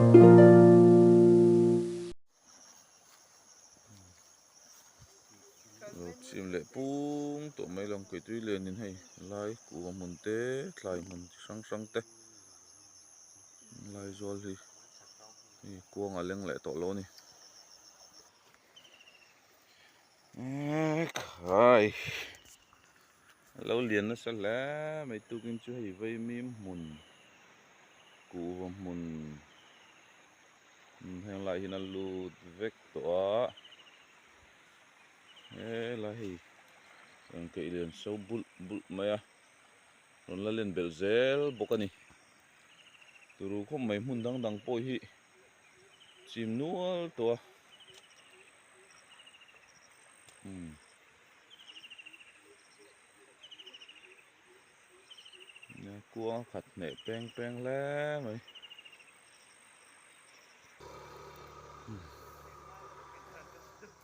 Lo chim leh pung tawh mai lo ang keitui lianin hei lai kuhva hmun te thlai hmun chi hrang hrang te lai zawl hi hei kuang a leng leh tawh lo a ni. Ekhai a lo lian nasa hle mai tukin chu hei vaimim hmun kuhva hmun heng lai hian a lut vek tawh a helai hei rawn keih lian so bulh bulh mai a rawn la len belh zel bawk a ni turu khawp mai hmun dang dang pawh hi chim nual tawh a umm kuang a khat hneh peng peng hle mai.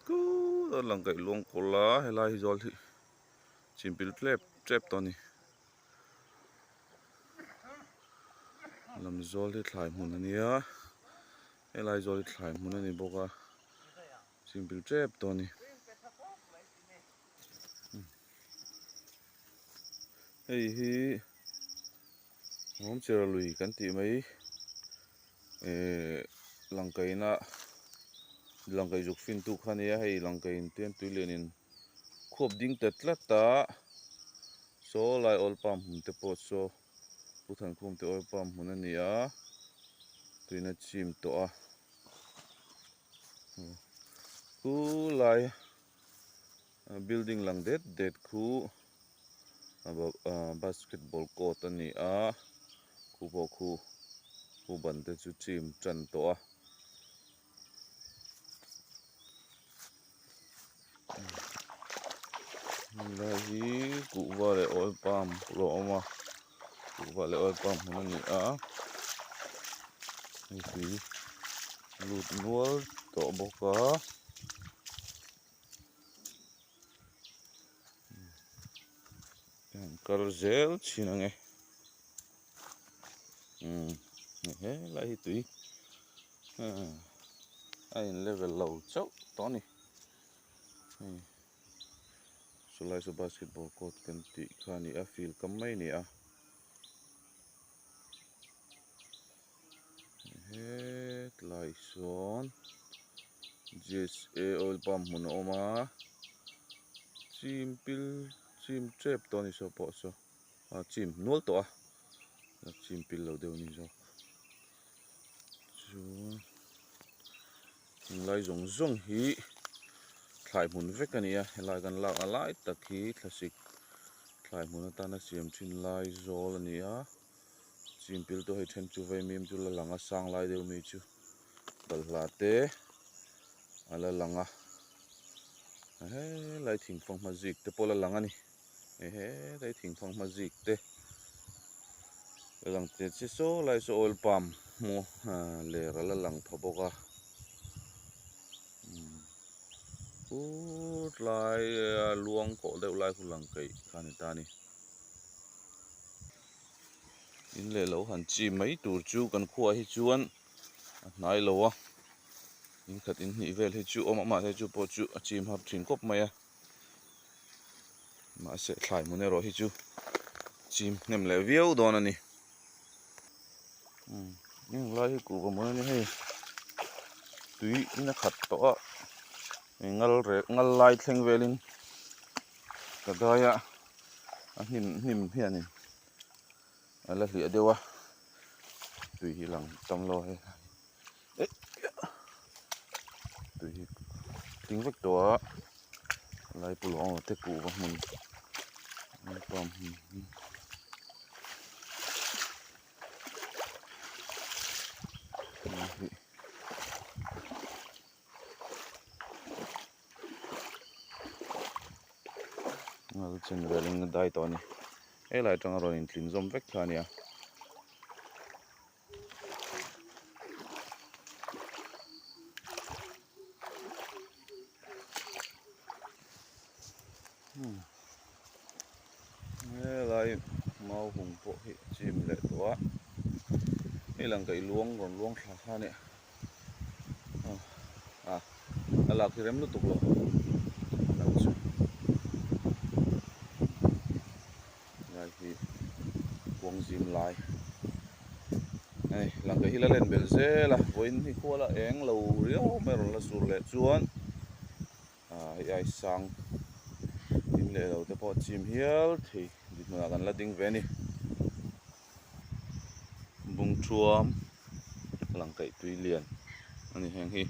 Kuu a lang kaih luang kawl a helai hi zawl hi chim pil tlep tep tawh a ni lam zawl hi thlai hmun a nia helai zawl hi thlai hmun a ni bawk a chim pil tep tawh a ni. Hei hi Ngawmchera lui kan tih mai ehh langkaina langkaih zuk fin tu kha a nia hei langkaih in tlem tui lian in khuap ding ta tlat a saw lai oil palm hmun te pawh saw pu Thankhum te oil palm hmun a ni a tuina chim tawh a khu lai. Building lang det det khu basketball court a ni a khu pawh khu khu ban te chu chim tan tawh a. Helai hi kuhva leh oil palm pawh a awm a kuhva leh oil palm hmun a ni a hei tui lut nual tawh bawk a. Kal zel thin ang e umm helai hi tui a in level lo chauh tawh a ni hei chulai chu basketball court kan tih kha a ni a field kam mai a ni a hetlai sawn G_S_A oil pump hmun a awm a chim pil chim tep tawh a ni saw pawh saw a chim nual tawh a la chim pil lo deuh a ni zawk chuan heng lai zawng zawng hi thlai hmun vek a ni a helai kan lak a lai tak hi thlasik thlai hmun atana siam thin lai zawl a ni a chim pil tawh hei then chu vaimim chu la lang a sang lai deuh mi chu balhla te a la lang a helai thingfanghma zik te pawh a la lang a ni helai thingfanghma zik te a lang te chi saw lai saw oil palm hmu ler a la lang pha bawk a put lai luang kawh deuh lai khu lang keih kha a ni ta a ni. In leh lo han chi mai tur chu kan khuaah hi chuan a hnai lo a in khat in hnih vel hi chu awm a mahse chu pawh chu a chim har thin khawp mai a mahse thlai hmun erawh hi chu chim hnem leh viau dawn a ni umm heng lai hi kuhva hmun a ni hei tui in a khat tawh a ngal reh ngal lai thleng velin ka dai a a hnim hnim hianin a la hliah deuh a tui hi lang tam lo hei tui hi tling vek tawh a lai pawh lo te kuhva hmun palm hmun hi. Ngal chin velin a dai tawh a ni helai atanga rawn intlin zawm vek kha a nia. Helai mau hung pawh hi a chim leh tawh a. Hei lang kaih luang rawn luang thla kha nia a a lak hi rem lutuk lo lang chu lai hi kuang zim lai hei lang kaih hi la len belh zel a vawiin hi khual a eng lo riau mai rawn la sur leh chuan ah hei ai sang in leh lo te pawh chim hial thei dinhmunah kan la ding ve a ni. Bungthuam lang kaih tui lian a ni heng hi.